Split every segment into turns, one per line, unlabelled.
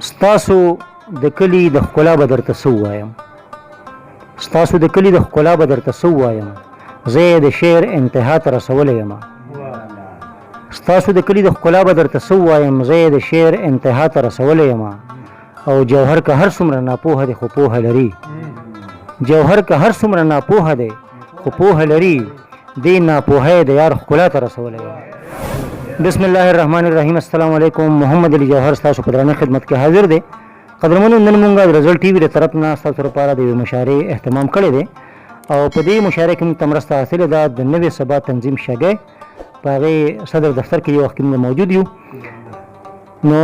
ستاسو د کلي د ښکلا به درته څه ووایم، ستاسو د کلي د ښکلا به درته څه ووایم، زه یې د شعر انتها ته رسولی یم. ستاسو د کلي د ښکلا به درته څه ووایم، زه یې د شعر انتها ته رسولی یم. او جوهر که هر څومره ناپوهه دی خو پوهه لري، جوهر که هر څومره ناپوهه دی خو پوهه لري، دې ناپوهۍ د یار ښکلا ته رسولی یم. بسم الله الرحمن الرحیم. السلام علیکم، محمد علی جوهر ستاسو په درنه خدمت کې حاضر دی. قدرمنو، نن مونږ د رزل ټي وي د طرف نه ستاسو لپاره د یوې مشاعرې اهتمام کړی دی او په دې مشاعره کې موږ ته مرسته حاصله ده د نوې سبا تنظیم شګۍ په هغې صدر دفتر کې یو وخت کې موږ موجود یو. نو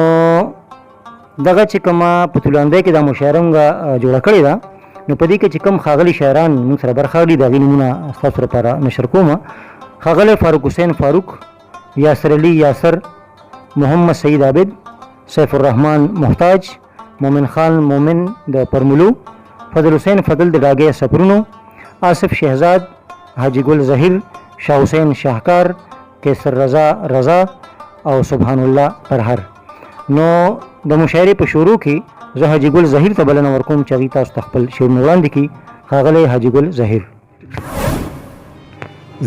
دغه چې کومه په تولاندۍ کې دا مشاعره موږ جوړه کړې ده، نو په دې کې چې کوم ښاغلي شاعران موږ سره برخه اخلي د هغې نومونه ستاسو لپاره نشر کوم. ښاغلی فاروق حسین فاروق، یاسر علي یاسر، محمد سعید عابد، سیف الرحمن محتاج، مومن خان مومن د پرمولو، فضل حسین فضل د ډاګې سپرونو، آصف شهزاد، حاجي ګل ظهیر، شاه حسین شاهکار، قیصر رضا رضا او سبحان الله پرهر. نو د مشاعرې په شروع کې زه حاجي ګل ظهیر ته بلنه ورکوم چې هغوی تاسو ته خپل شعرونه وړاندې کړي. ښاغلی حاجي ګل ظهیر.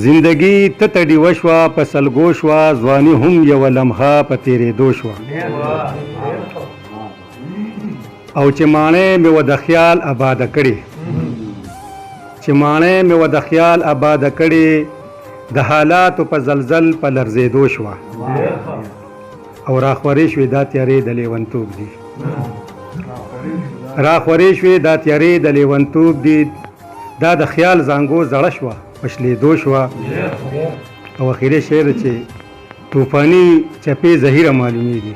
زندګي تته ډیوه شوه په سلګو شوه، ځواني هم یوه لمحه په تېرېدو شوه. او چې ماڼۍ مې وه د خیال اباده کړې، چې ماڼۍ مې وه د خیال اباده کړې، د حالاتو په زلزل په لرزېدو شوه. او راخورې شوې دا تیارې د لیونتوب دي، راخورې شوې دا تیارې د لیونتوب دي، دا د خیال زانګو زړه شوه په شلېدو شوه. او اخیری شعر چې طوفاني چپې زهیره معلومیږي،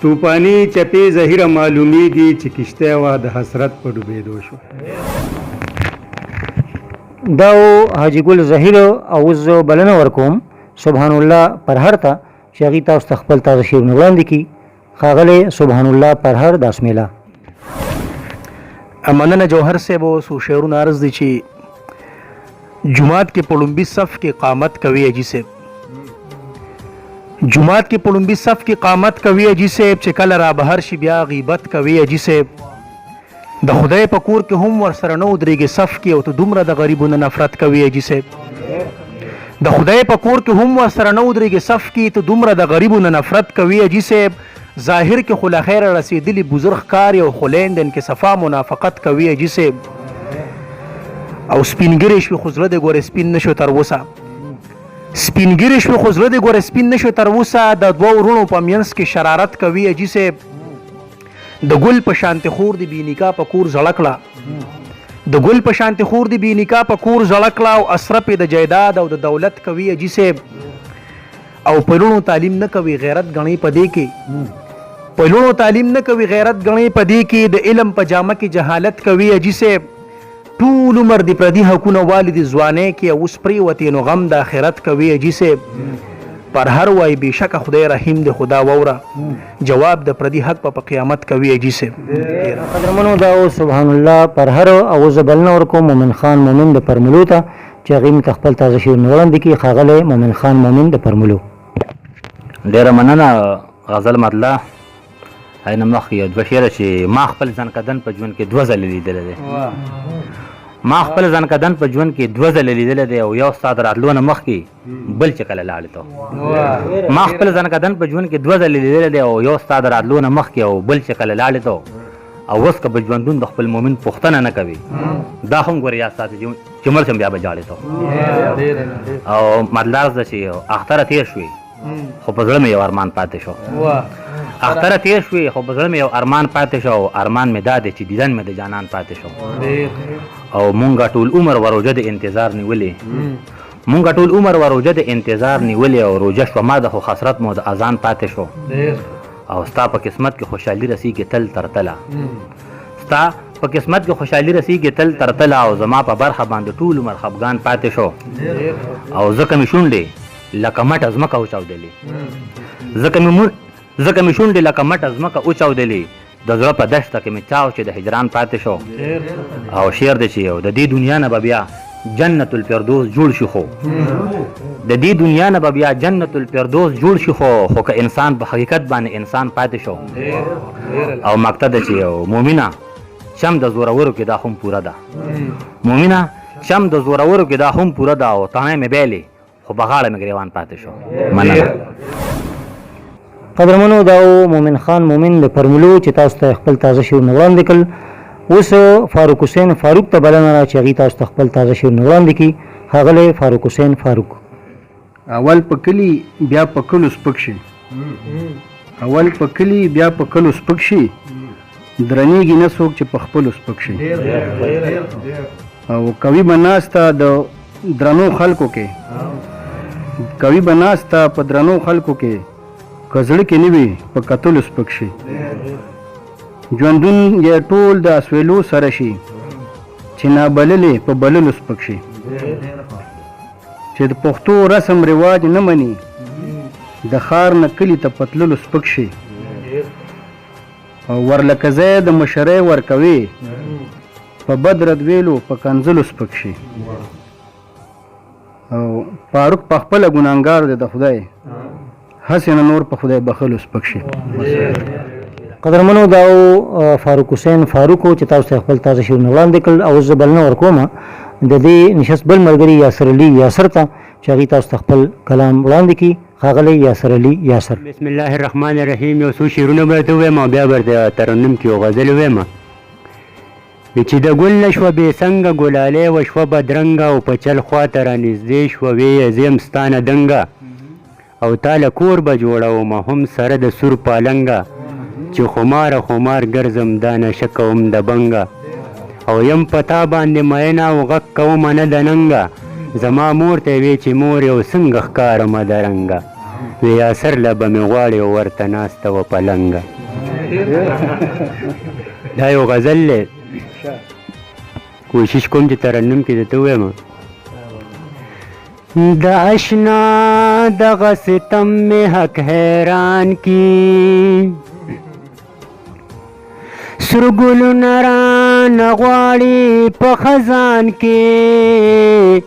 طوفاني چپې زهیره معلومیږي، چې کشته وه د حسرت په ډوبېدو شوه.
دا و حاجي ګل زهیر. او اوس زه بلنه ورکوم سبحان الله پرهر ته چې هغوی تاسو ته خپل تازه شعرونه وړاندې کړي. ښاغلی سبحان الله پرهر د اسمیلا.
مننه جوهر صاحب. څو شعرونه عرض دي چې جومات کې په لومبي صف کې قامت کوي حاجي صاحب، جومات کې په لومبي صف کې قامت کوي حاجي صاحب، چې کله را بهر شي بیا غیبت کوي حاجي صاحب. د خدای په کور کې هم ورسره نه ودرېږي صف کې، او ته دومره د غریبو نه نفرت کوي حاجي صاحب. د خدای په کور کې هم ورسره نه ودرېږي صف کې، ته دومره د غریبو نه نفرت کوي حاجي صاحب. ظاهر کې خو له خیره رسېدلي بزرګ ښکاري، او خو لین دین کې صفا منافقت کوي حاجي صاحب. او سپین ږیری شوې خو زړه دې ګورې سپین نه شو تر اوسه، سپین ږیری شوې خو زړه دې ګورې سپین نه شو تر اوسه، د دوو وروڼو په منځ کې شرارت کوي حاجي صاحب. د ګل په شانتې خور دې بې نکاح په کور زړه کړه، د ګل په شانتې خور دې بې نکاح په کور زړه کړه، او اسره پې د جایداد او د دولت کوي حاجي صاحب. او په لوڼو تعلیم نه کوي غیرت غني په دې کې، په لوڼو تعلیم نه کوي غیرت غني په دې کې، د علم په جامه کې جهالت کوي حاجي صاحب. ټول عمر دې پردي حقونه والي دي ځوانۍ کې، او اوس پرېوتې نو غم د آخرت کوي حاجي صاحب. پر هر وای بېشکه خدای رحیم دی، خدا ووره جواب د پردي حق په قیامت کوي حاجي صاحب.
قدرمنو، دا و سبحان الله پر هر. او زه بلنه ورکوم مومن خان مومن د پرملو ته چې هغوی موږ ته خپل تازه شعرونه وړاندې کړي. ښاغلی مومن خان مومن د پرملو.
ډېره مننه غزل مطلع. هغې نه مخکې یو دوه شعره چې ما خپل ځنکدن په ژوند کې دوه ځلې لیدلی دی، ما خپل ځنکدن په ژوند کې دوه ځلې لیدلی دی، او یو ستا د راتلو نه مخکې بل چې کله لاړې ته. ما خپل ځنکدن په ژوند کې دوه ځلې لیدلی دی، او یو ستا د راتلو نه مخکې او بل چې کله لاړې ته. او اوس که په ژوندون د خپل مؤمن پوښتنه نه کوي، دا هم ګورې یاد ساتي چې مړ شم بیا به ژاړې ته. او مطلب ده چې اختره تېر شوې خو په زړه مې یو ارمان پاتې شو، اختره تېر شوې خو په زړه مې یو ارمان پاتې شو، او ارمان مې دا دی چې دیدن مې د جانان پاتې شو. او مونږ ټول عمر وروجه د انتظار نیولې، مونږ ټول عمر وروجه د انتظار نیولې، او روجه شوه ما د خو حسرت مو د اذان پاتې شو. او ستا په قسمت کې خوشحالي رسیږي تل تر تله، ستا په قسمت کې خوشحالي رسیږي تل تر تله، او زما په برخه باندې ټول عمر خفګان پاتې شو. او ځکه مې شونډې لکه مټه ځمکه وچاودلې، ځکه مې شونډې لکه مټه ځمکه وچاودلې، د زړه په دشته کې مې چاو چې د هجران پاتې شو. او شعر دی چې یو د دې دنیا نه به بیا جنت الفردوس جوړ شي، خو د دې دنیا نه به بیا جنت الفردوس جوړ شي، خو که انسان په حقیقت باندې انسان پاتې شو. او مقطع ده چې مومنه چم د زورورو کې دا هم پوره ده، مومنه چم د زورورو کې دا هم پوره ده، او تڼۍ مې بیلې خو په غاړه مې ګریوان پاتې شو. مننه.
قدرمنو، دا و مومن خان مومن د فرمولو چې تاسو ته خپل تازه شعرونه وړاندې کړل. اوس فاروق حسین فاروق ته بلنه را چې هغوی تاسو ته خپل تازه شعرونه وړاندې کړي. ښاغلی فاروق حسین فاروق.
اول په کلي بیا په کلو سپک شي، اول په کلي بیا په کلو سپک شي، درنیږي نه څوک چې په خپلو سپک شي. او کوي به ناسته د درنو خلکو کې، کوي به ناسته په درنو خلکو کې، که زړه کې نه وي په کتلو سپک شي. ژوندون یې ټول د اسویلو سره شي، چې نابللې په بللو سپک شي. چې د پښتو رسم رواج نه مني، د ښار نه کلي ته په تللو سپک شي. او ورلکه ځای د مشرۍ ورکوي، په بد رد ویلو په کنځلو سپک شي. او فاروق په خپله ګناهګار دی د خدای، هسې نه نور په خدای بخښلو سپک شي.
قدرمنو، دا و فاروق حسین فاروق چې تاسو ته خپل تازه شعرونه وړاندې کړل. او زه بلنه ورکوم د دې نشست بل ملګري یاسر علي یاسر ته چې هغوی تاسو ته خپل کلام وړاندې کړي. ښاغلی یاسر علي یاسر.
بسم الله الرحمن الرحیم. یو څو شعرونه به درته ووایم او بیا به درته ترنم کې یو غزل ووایم. چې د ګل نه شوه بې څنګه ګلالی وشوه بدرنګه، او په چل خوا ته رانږدې شوه وې یې زه یم ستا نه دنګه، او تا له کور به جوړوم هم سره د سور پالنګه، چې خماره خمار ګرځم دا نشه کوم د بنګه، او یم په تا باندې مینه او غږ کوم نه د ننګه، زما مور ته وې چې مور یو څنګه ښکارمه د رنګه، وې یاسر له به مې غواړي او ورته ناسته وه پلنګه. دا یو غزل دی، کوشش کوم چې ترنم کې درته ووایم. د اشنا دغه ستم مې حق حیران کی، سره ګلونه رانه غواړي په خزان کې،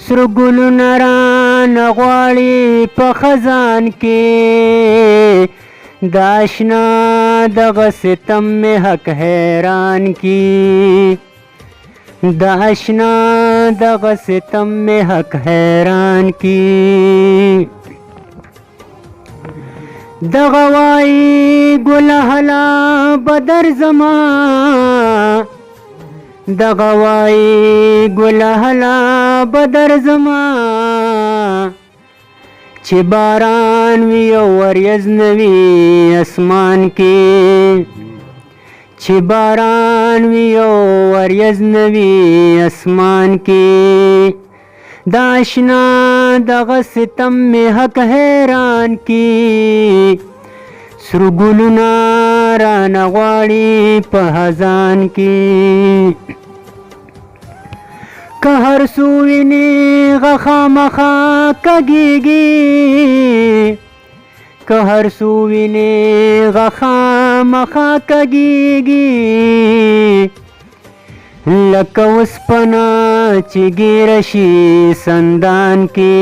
سره ګلونه رانه غواړي په خزان کې، د اشنا دغه ستم مې حق حیران کی، د اشنا دغه ستم مې حق حیران کی. دغه وایي ګل هلا بدر زما، دغه وایي ګل هلا بدر زما، چې باران وي او وریځ نه وي اسمان کې، چې باران وي او وریځ نه وي اسمان کې، د اشنا دغه ستم مې حق حیران کی، سره ګلونه رانه غواړي په خزان کې. که هر څو وینې غخامخا کږېږي، که هر څو وینې غخامخا کږېږي، لکه اوسپنه چې ګیره شي سندان کې،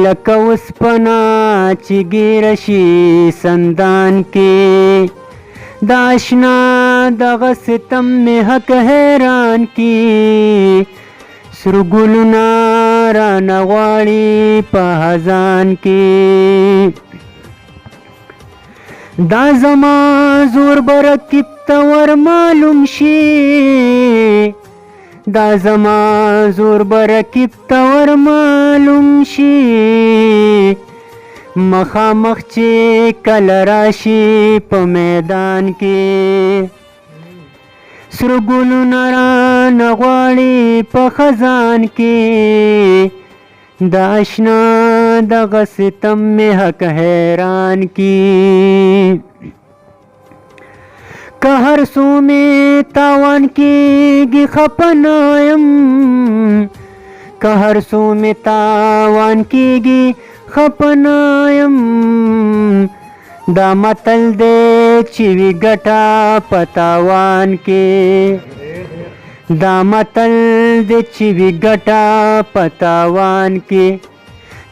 لکه اوسپنه چې ګیره شي سندان کې، د اشنا دغه ستم مې حق حیران کی، سره ګلونه رانه غواړي په خزان کې. دا زما زور به رقیب ته ور معلوم شي، دا زما زور به رقیب ته ور معلوم شي، مخامخ چې کله راشي په میدان کې، سره ګلونه رانه غواړي په خزان کې، د اشنا دغه ستم مې حق حیران کی. که هر څو مې تاوان کېږي خپه نه یم، که هر څو مې تاوان کېږي خپه نه یم، دا متل دی چې وي ګټه په تاوان کې، دا متل دی چې وي ګټه په تاوان کې،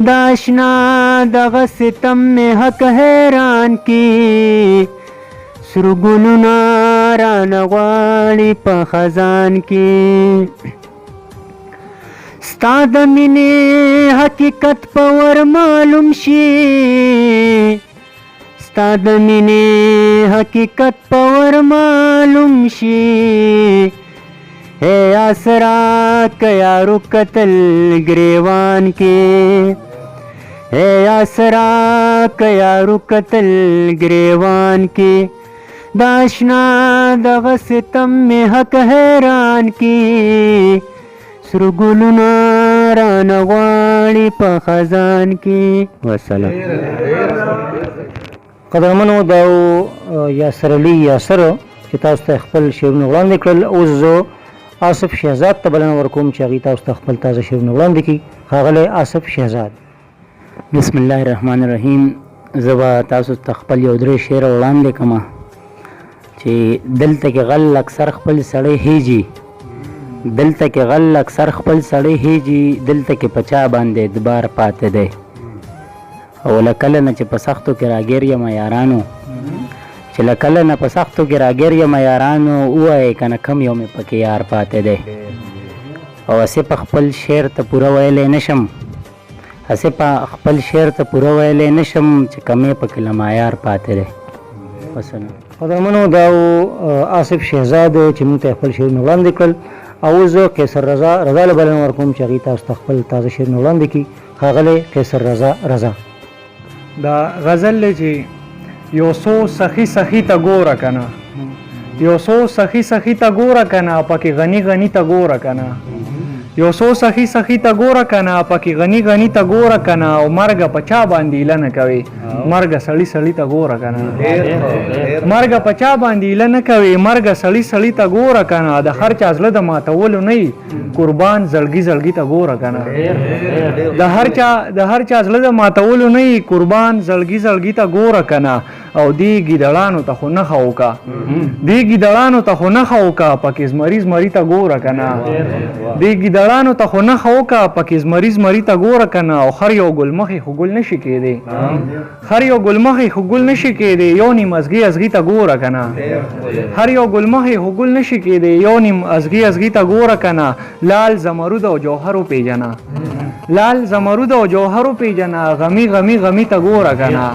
د اشنا دغه ستم مې حق حیران کی، سرو ګلونه رانه غواړي په خزان کې. ستا د مینې حقیقت په ور معلوم شي، ستا د مینې حقیقت په ور معلوم شي، هی آسرا که یارو قتل ګریوان کې، هی آسرا که یارو قتل ګریوان کې، د اشنا دغه ستم مې حق حیران کی، سرو ګلونه رانه غواړي په خزان کې. وسلام.
قدرمنو، دا و یاسر علي یاسر چې تاسو ته خپل شعرونه وړاندې کړل. اوس زه آصف شهزاد ته بلنه ورکوم چې هغوی تاسو ته خپل تازه شعرونه وړاندې کړي. ښاغلی آصف شهزاد.
بسم الله الرحمن الرحیم. زه به تاسو ته خپل یو درې شعر وړاندې کړم چې دلته کې غل اکثر خپل سړی هیجي، دلته کې غل اکثر خپل سړی هیجي، دلته کې په چا باندې اعتبار پاتې دی. او له کله نه چې په سختو کې راګیر یم یارانو، چې له کله نه په سختو کې راګیر یم یارانو، ووایې که نه کوم یو مې پکې یار پاتې دی. او هسې په خپل شعر ته پوره ویلی نه شم، هسې په خپل شعر ته پوره ویلی نه شم چې کمې پکې له معیار پاتې دی. وسلام.
قدرمنو، دا و آصف شهزاد چې موږ ته خپل شعرونه وړاندې کړل. او اوس زه قیصر رضا رضا له بلنه ورکوم چې هغوی تاسو ته خپل تازه شعرونه وړاندې کړي. ښاغلی قیصر رضا رضا.
دا غزل دی چې یو څو سخي سخي ته ګوره که نه، یو څو سخي سخي ته ګوره که نه، پکې غني غني ته ګوره که نه، یو څو سخي سخي ته ګوره که نه، پکې غني غني ته ګوره که نه، او مرګه په چا باندې ایله نه کوي، مرګه سړي سړي ته ګوره که نه، مرګه په چا باندې ایله نه کوي، مرګه سړي سړي ته ګوره که نه، د هر چا زړه د ماتولو نه وي، قربان زړګي زړګي ته ګوره که نه، د هر چا زړه د ماتولو نه وي، قربان زړګي زړګي ته ګوره که نه، او دې ګیدړانو ته خو نښه وکړه، دې ګیدړانو ته خو نښه وکړه، پکې زمري زمري ته ګوره که نه، دې ګیدړانو ته خو نښه وکړه، پکې زمري زمري ته ګوره که نه، او خر یو ګلمخې خو ګل نشي کېدی، خر یو ګلمخې خو ګل نشي کېدی، یو نیم ازغي ازغي ته ګوره که نه، هر یو ګلمخې خو ګل نشي کېدی، یو نیم ازغي ازغي ته ګوره که نه، لال زمرود او جوهر وپېژنه، لال زمرود او جوهر وپېژنه، غمي غمي غمي ته ګوره که نه،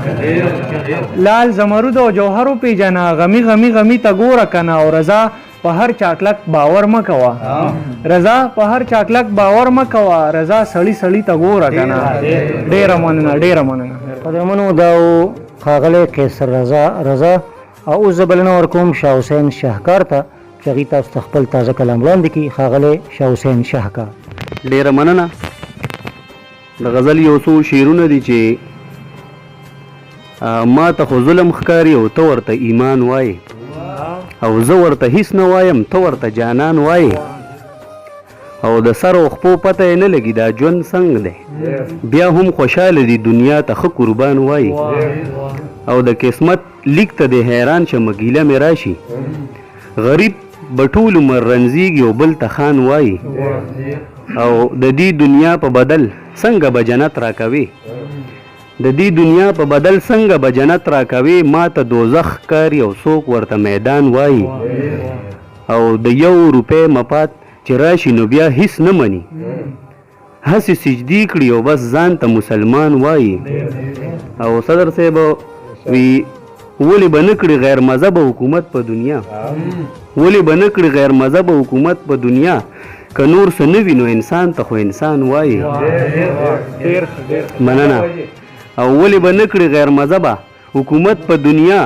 لال زمرود او جوهر وپېژنه، غمي غمي غمي ته ګوره که نه، او رضا په هر چا کلک باور مه کوه، رضا په هر چا کلک باور مه کوه، رضا سړي سړي ته ګوره که نه. ډېره مننه، ډېره مننه.
قدرمنو، دا و ښاغلی قیصر رضا رضا. او اوس زه بلنه ورکوم شاه حسین شهکار ته چې هغوی تاسو ته خپل تازه کلام وړاندې کړي. ښاغلی شاه حسین شهکار.
ډېره مننه. د غزل یو څو شعرونه دي چې ما ته خو ظلم ښکاري او ته ورته ایمان وایې، او زه ورته هیڅ نه وایم ته ورته جانان وایې، او د سر او خپو پته یې نه لګي دا ژوند څنګه دی، بیا هم خوشحاله دي دنیا ته ښه قربان وایي، او د قسمت لیک ته دې حیران شمه ګیله مې راشي، غریب به ټول عمر رنځېږي او بل ته خان وایي، او د دې دنیا په بدل څنګه به جنت راکوي، د دې دنیا په بدل څنګه به جنت راکوي، ما ته دوزخ ښکاري او څوک ورته میدان وایي، او د یو روپۍ مفاد چې راشي نو بیا هیڅ نه مني، هسې سجدې کړي او بس ځان ته مسلمان وایي. او صدر صاحب وی ولې به نه کړي غیر مذهبه حکومت په دنیا، ولې به نه کړي غیر مذهبه حکومت په دنیا، که نور څه نه وي نو انسان ته خو انسان وایي. مننه. او ولې به نه کړي غیر مذهبه حکومت په دنیا،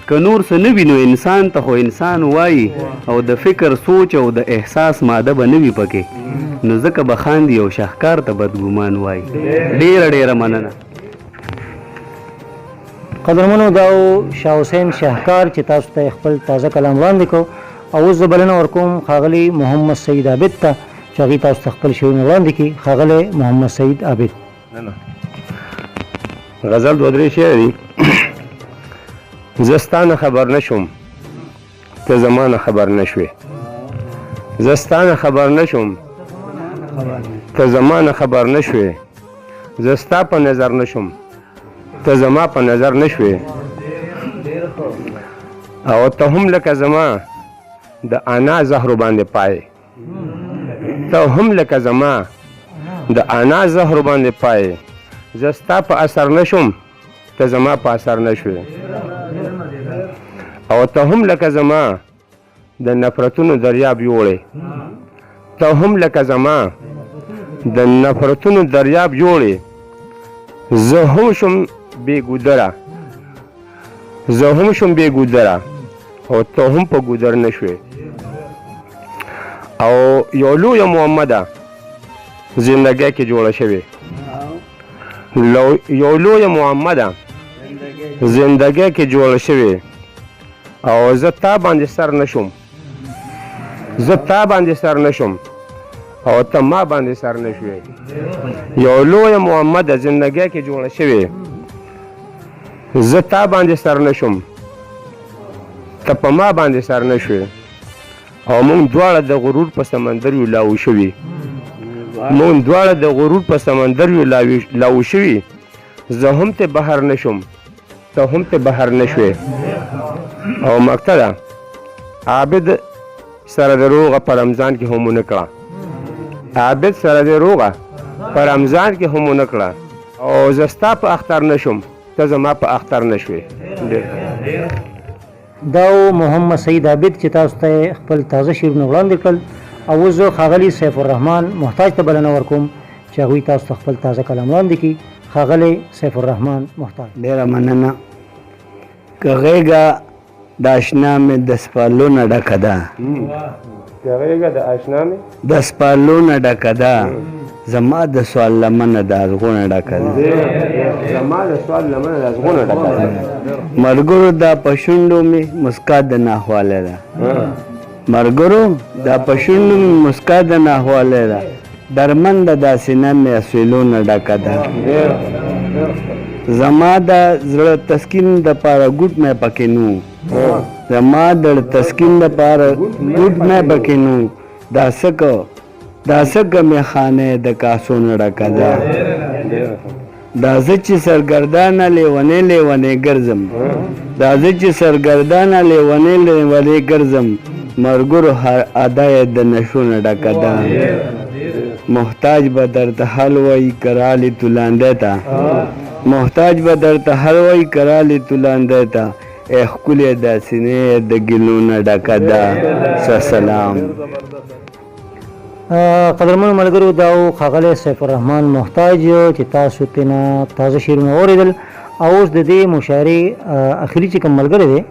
که نور څه نه وي نو انسان ته خو انسان وایي، او د فکر سوچ او د احساس ماده به نه وي پکې، نو ځکه به خاندي او شهکار ته بدګمان وایي. ډېره ډېره مننه.
قدرمنو، دا و شاه حسین شهکار چې تاسو ته خپل تازه کلام وړاندې کړ. او اوس زه بلنه ورکوم ښاغلي محمد سعید عابد ته چې هغوی تاسو ته خپل شعرونه وړاندې کړي. ښاغلی محمد سعید عابد.
غزل دوه درې شعر دي. زه ستا نه خبر نه شوم، ته زما نه خبر نه شوې، زه ستا نه خبر نه شوم، ته زما نه خبر نه شوې. زه ستا په نظر نه شوم، ته زما په نظر نه شوې. او ته هم لکه زما د انا زهرو باندې پای، ته هم لکه زما د انا زهرو باندې پای. زه ستا په اثر نه شوم، ته زما په اثر نه شوې. او ته هم لکه زما د نفرتونو دریاب یوړې، ته هم لکه زما د نفرتونو دریاب جوړې. زه هم شوم بې ګودره، زه هم شوم بې ګودره، او ته هم په ګودر نه شوې. او یو لویه معمه ده زندګۍ کې جوړه شوې، یو لویه معمه ده زندګۍ کې جوړه شوې. او زه تا باندې سر نه شوم، زه تا باندې سر نه شوم، او ته ما باندې سر نه شوې. یو لویه معمه ده زندګۍ کې جوړه شوې، زه تا باندې سر نه شوم، ته په ما باندې سر نه شوې. او مونږ دواړه د غرور په سمندر یو لاهو شوي، مونږ دواړه د غرور په سمندر یو لاهو شوي. زه هم ته بهر نه شوم، ته هم ته بهر نه شوې. او مکته ده عابد سره د روغه په رمضان کې هم ونه کړه، عابد سره د روغه په رمضان کې هم ونه کړه. او زه ستا په اختر نه شوم، ته زما په اختر نه شوې.
دا و محمد سعید عابد چې تاسو ته خپل تازه شعرونه وړاندې کړل. او اوس زه ښاغلي سیف الرحمن محتاج ته بلنه ورکوم چې هغوی تاسو ته خپل تازه کلام وړاندې کړي. ښاغلی سیف الرحمن محتاج.
ډېره مننه. که غېږه د اشنا مې د سپرلو نه ډکه ده،
که غېږه د اشنا مې
د سپرلو نه ډکه ده، زما د سوال لمنه د ازغو نه ډکه ده،
زما د سوال لمنه د ازغو نه ډکه ده.
ملګرو دا په شونډو مې مسکا د ناخواله ده، ملګرو دا په شونډو مې مسکا د ناخواله ده، درمنده دا سینه مې اسویلو نه ډکه ده. زما د زړه تسکین دپاره ګوټ مې پکې نو، زما د تسکین دپاره ګوټ مې پکې نو، دا څه دا څه مې خانه د کاسو نه ډکه ده. دا زه چې سرګردانه لیونی لیونی ګرځم، دا زه چې سرګردانه لیونی لیونی ګرځم، مرګرو هر ادا یې د نشو نه ډکه ده. محتاج به درته حل وایي کرالی تولاندی ته، محتاج به درته حل وایي کرالی تولاندی ته، ای ښکلې دا سینې د ګلو نه ډکه ده. سلام.
قدرمنو ملګرو، دا و ښاغلی سیف الرحمن محتاج چې تاسو ترېنه تازه شعرونه واورېدل. او اوس د دې مشاعرې اخري چې کوم ملګری دی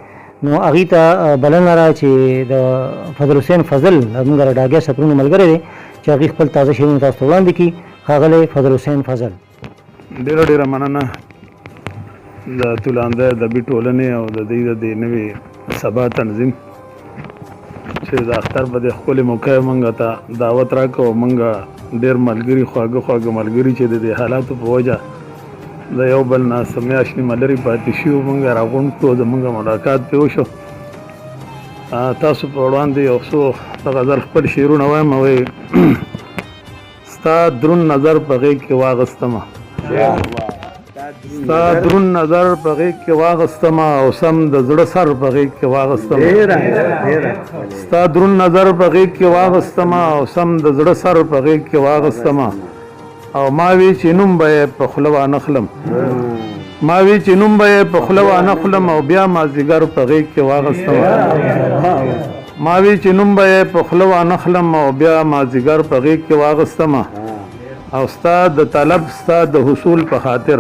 نو هغوی ته بلنه را چې د فضل حسین فضل زموږ د ډاګۍ سفرونو ملګری دی چې هغوی خپل تازه شعرونه تاسو ته وړاندې کړي. ښاغلی فضل حسین فضل.
ډېره ډېره مننه د تولانده ادبي ټولنې او د دې د دې نوې سبا تنظیم چې د اختر په دې ښکلې موقع مونږ ته دعوت راکړ. مونږ ډېر ملګري، خواږه خواږه ملګري چې د دې حالاتو په وجه د یو بل نه څه میاشت نیمه لرې پاتې شوي، مونږ راغونډ کړو، زمونږ ملاقات پرې وشو. تاسو په وړاندې یو څو د غزل خپل شعرونه وایم. وایي ستا درون نظر په غېږ کې واغستمه، ستا درون نظر په غېږ کې واغستمه، او سم د زړه سر په غېږ کې واغستمه. ستا درون نظر په غېږ کې واغستمه، او سم د زړه سر په غېږ کې واغستمه. او ما وی چې نوم به یې په خوله وانخلم، ما وی چې نوم به یې په خوله وانخلم، او بیا مازدیګر په غېږ کې واغستمه. ما وی چې نوم به یې په خوله وانخلم، او بیا مازدیګر په غېږ کې واغستمه. او ستا د طلب ستا د حصول په خاطر،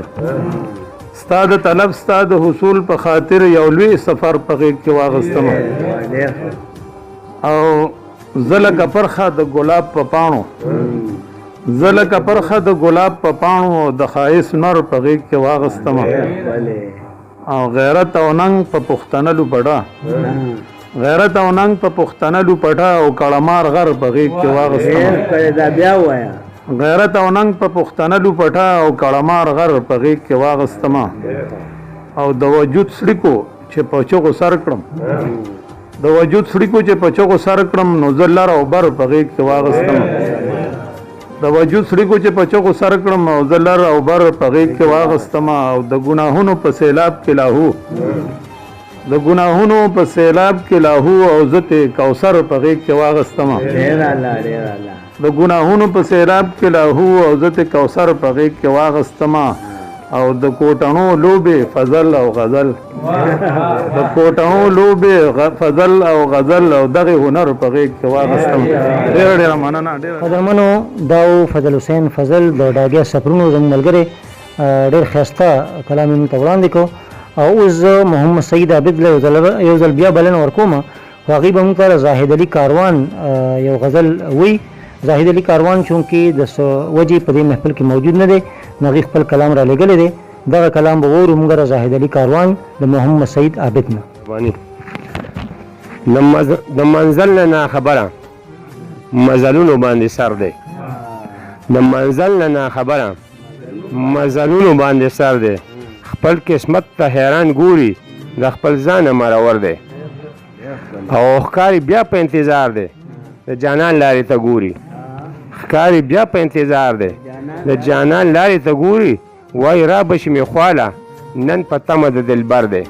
ستا د طلب ستا د حصول په خاطر یو لوی سفر په غېږ کې واغستمه. او زه لکه پرخه د ګلاب په پاڼو، زه لکه پرخه د ګلاب په پاڼو، د ښایست نر په غېږ کې واغستمه. او غیرت او ننګ په پښتنه لوپټه، غیرت او ننګ په پښتنه لوپټه، او کړمار غر په غېږ کې واغستمه. غیرت او ننګ په پښتنه لوپټه، او کړمار غر په غېږ کې واغستمه. او د وجود څړیکو چې په چغو سر کړم، د وجود څړیکو چې په چغو سر کړم نو زه لر او بر په غېږ کې واغستم. د وجود څړیکو چې په چغو سر کړم او زه لر او بر په غېږ کې واغستم او د ګناهونو په سیلاب کې لاهو، د ګناهونو په سیلاب کې لاهو او زه تې کوثر په غېږ کې واغستم. د ګناهونو په سیلاب کې لاهو او زه تې کوثر په غېږ کې واغستم او د کوټڼو لوبې فضل او غزل، د کوټڼو لوبې فضل او غزل او دغه هنر په غېږ کې واغستم. ډېره ډېره مننه. ډېره
قدرمنو، دا و فضل حسین فضل د ډاګې سفرونو زموږ ملګری، ډېر ښایسته کلام یې موږ ته وړاندې کړ. او اوس زه محمد سعید عابد له یو ځل بیا بلنه ورکوم، خو هغوی به موږ ته زاهد علي کاروان یو غزل وایي. زاهد علي کاروان چونکې د څه وجې په دې محفل کې موجود نه دی، نو هغوی خپل کلام رالیږلی دی. دغه کلام به واورو موږ د زاهد علي کاروان د محمد سعید عابد نه.
د منزل نه ناخبره مزلونو باندې سر دی، د منزل نه ناخبره مزلونو باندې سر دی، خپل قسمت ته حیران ګوري د خپل ځانه مرور دی، او ښکاري بیا په انتظار دی د جانان لارې ته ګوري، ښکاري بیا په انتظار دی د جانان لارې ته ګوري، وایي را به شي مې خواله نن په تمه د دلبر دی.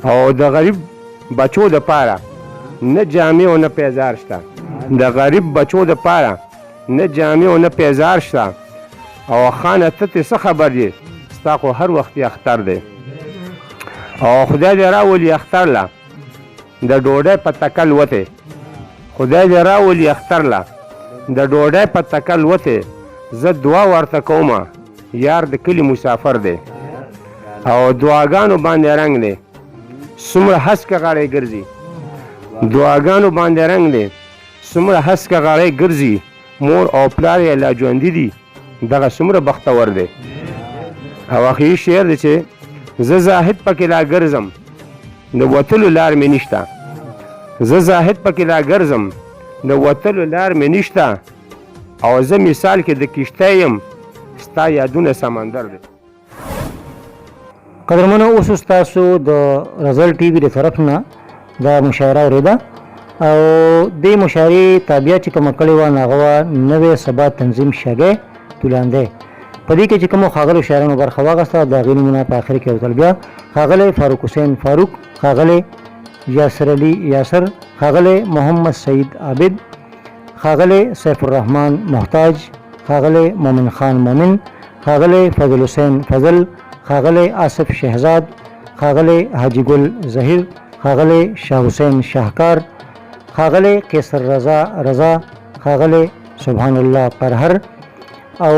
او د غریب بچو د پاره نه جامې او نه پیزار شته، د غریب بچو د پاره نه جامې او نه پیزار شته، او خانه ته ترې څه خبر یې، ستا خو هر وخت اختر دی. او خدای دې راولي اختر له د ډوډۍ په تکل وتی، خدای دې راولي اختر له د ډوډۍ په تکل وتی، زه دعا ورته کومه یار د کلي مسافر دی. او دعاګانو باندې رنګ دی څومره هسکه غاړی ګرځي، دعاګانو باندې رنګ دی څومره هسکه غاړی ګرځي، مور او پلار یې لا ژوندي دي دغه څومره بختور دی. او اخري شعر دی چې زه زاهد پکې لا ګرځم د وتلو لار مې نشته، زه زاهد پکې لا ګرځم د وتلو لار مې نشته، او زه مثال کې د کښتۍ یم ستا یادونه سمندر دی.
قدرمنو، اوس تاسو د رزل ټي وي د طرف نه دا مشاعره اورېده، او دې مشاعرې تابیا چې کومه کړې وه نو هغه وه نوی سبا تنظیم شګی تولاندی. په دې کې چې کومو ښاغلو شاعرانو برخه واخیسته د هغې نومونه په آخر کې یو ځل بیا ښاغلی فاروق حسین فاروق، ښاغلی یاسر علي یاسر، ښاغلی محمد سعید عابد، ښاغلی سیف الرحمن محتاج، ښاغلی مومن خان مومن، ښاغلی فضل حسین فضل، ښاغلی آصف شهزاد، ښاغلی حاجي ګل ظهیر، ښاغلی شاه حسین شاهکار، ښاغلی قیصر رضا رضا، ښاغلی سبحان الله پرهر، او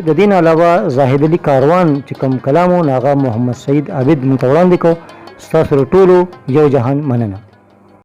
د دې نه علاوه زاهد علي کاروان چې کوم کلام و نو هغه محمد سعید عابد موږ ته وړاندې کړ. ستاسو له ټولو یو جهان مننه.